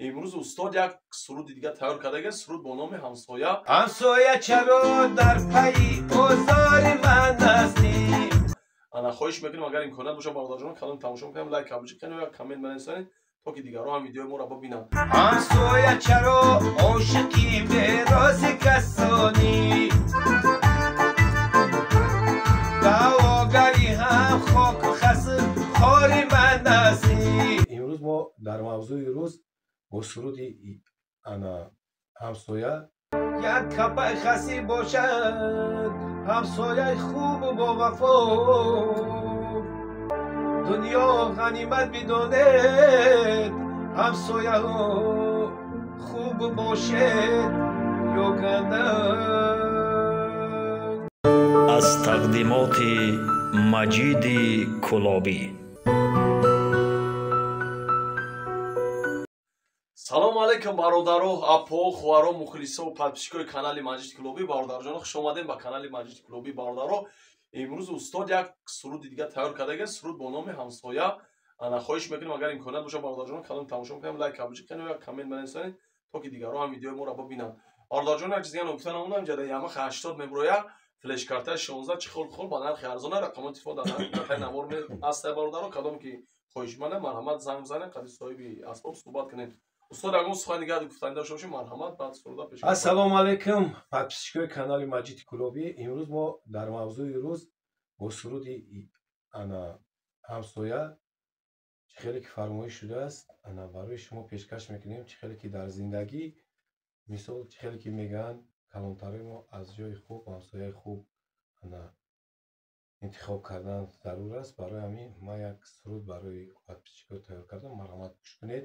Имрӯз устод як суруди дига тайёр кардаги, суруд бо номи «Ҳамсоя». Ҳамсоя, чаро дар пайи озори ман ҳастӣ? Ана, хоҳиш мекунем, агар имконият боша, бародарҷонон, калом тамошо мекунем, лайк кабуҷи кунем ва коммент менависонед, то ки дигарон ҳам видеои моро бибинанд. Ҳамсоя, чаро ошиқи мероси касонӣ? Даъвогари ҳам хоку хасу хори ман ҳастӣ. Имрӯз мо дар мавзӯи рӯз бо суруди ана «Ҳамсоя». Як капаи хасӣ бошад, ҳамсояи хубу бовафо, дунё ғанимат бидонед, ҳамсояҳо, хуб бошед ё ганда. Аз тақдимоти Маҷиди Кулобӣ. Салому алайкум, бародаро, апо, хоҳаро, мухлисо, подписчикои канали Маҷиди Кулобӣ. Бародарҷоно, хуш омадем ба канали Маҷиди Кулобӣ. Бародаро, имрӯз устод як суруди дига тайёр кардаги, суруд бо номи «Ҳамсоя». Ана, хоҳиш мекунем, агар имконият боша, бародарҷонон, калом тамошо мекунем, лайк кабуҷи кунем ва коммент менависонед, то ки дигарон ҳам видеои моро бибинанд. Бародарҷон, як чиз дига ногуфта намондам: инҷа Ямаха 80 меброя, флешкартаи 16, чехол хол, ба нархи арзона. Рақамҳои телефон дар таи навор ҳаста. Бародаро, кадом ки хоҳишманда, марҳамат, занг бизанед, қади соҳиби асбоб суҳбат кунед. Устод, ягон сухани дигар гуфтани дошта бошед, марҳамат, баъд суруда пеш. Ассалому алайкум, подписчикои канали Маҷиди Кулобӣ. Имрӯз мо дар мавзӯи рӯз бо суруди ана «Ҳамсоя», чӣ хеле ки фармоиш шудааст, ана барои шумо пешкаш мекунем. Чӣ хеле ки дар зиндагӣ, мисол, чӣ хеле ки мегӯянд калонтарои мо, аз ҷои хуб ҳамсояи хуб ана интихоб кардан зарур аст. Барои ҳамин ман як суруд барои подписчикҳо тайёр кардам. Марҳамат, гӯш кунед,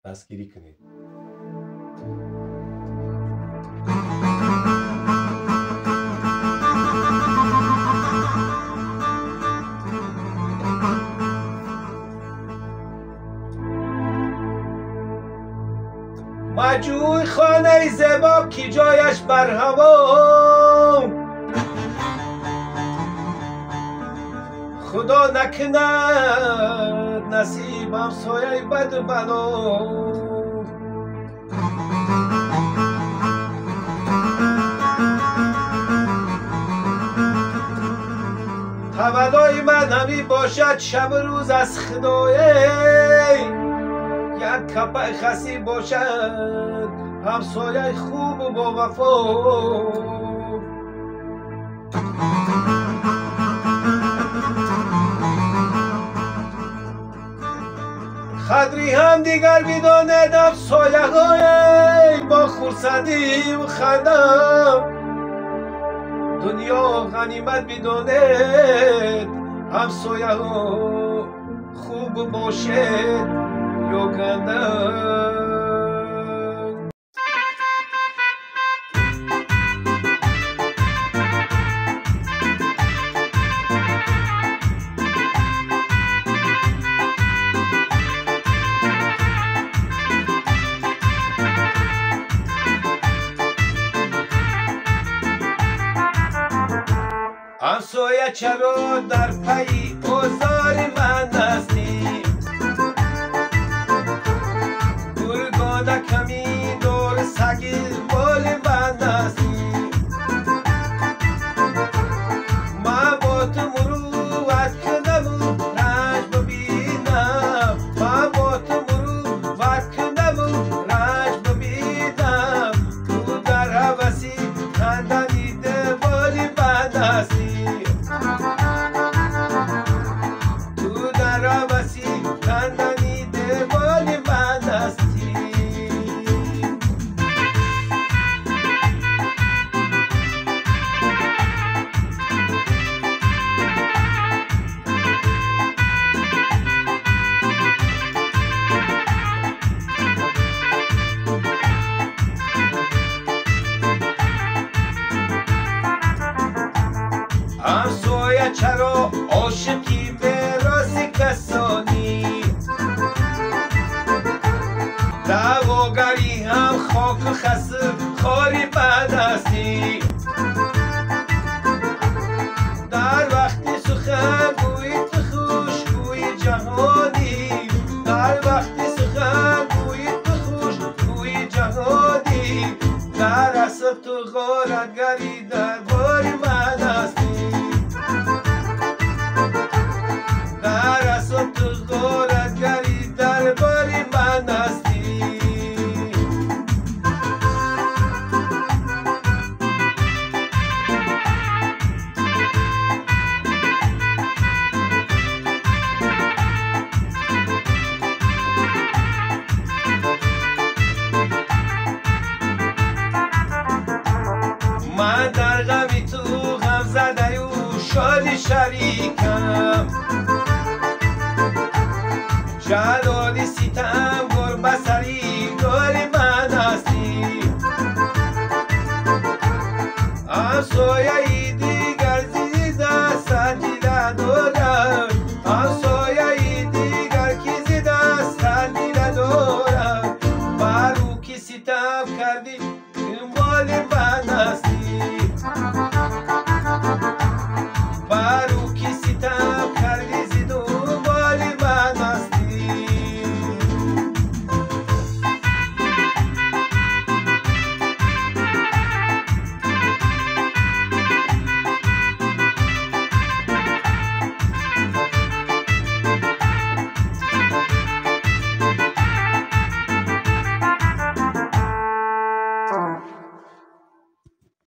дастгирӣ кунед. Маҷӯй хонаи зебо, ки ҷояш бар ҳаво, худо накунад насиб ҳамсояи баду бало. Таваллои ман ҳамин бошад, шабу рӯз аз худое, як капаи хасӣ бошад, ҳамсояи хубу бовафо. Қадри ҳамдигар бидонед, ҳамсояҳое, бо хурсандию хандам, дунё ғанимат бидонед, ҳамсояҳо, хуб бошед ё ганда. Ҳамсоя, чаро дар пайи озори ман ҳастӣ? Гургона ками дор, саги моли ман ҳастӣ. Ман бо ту мурувват кунаму ранҷ бибинам, ман бо ту мурувват кунаму ранҷ бибинам, ту дар ҳаваси хандани девори ман ҳастӣ, ту дар ҳаваси хандани девори ман ҳастӣ. Ҳамсоя, чаро ошиқи мероси касонӣ? Даъвогари ҳам хоку хасу хори бад ҳастӣ. Дар вақти сухан гӯи ту хушбӯи ҷаҳонӣ, дар вақти сухан гӯи ту. ту ғоратгари дарбори ман ҳастӣ. Дар асл ту ғоратгари дарбори ман ҳастӣ. Ман дар ғами ту ғамзадаю шоди шарикам. Ҷалоли ситам гурбасари гули ман ҳастӣ. Ҳамсояи дигар зи дастат дила дорам. Ҳамсояи дигар ки зи дастат дила дорам. Бар ӯ ки ситам кардӣ моли ман ҳастӣ.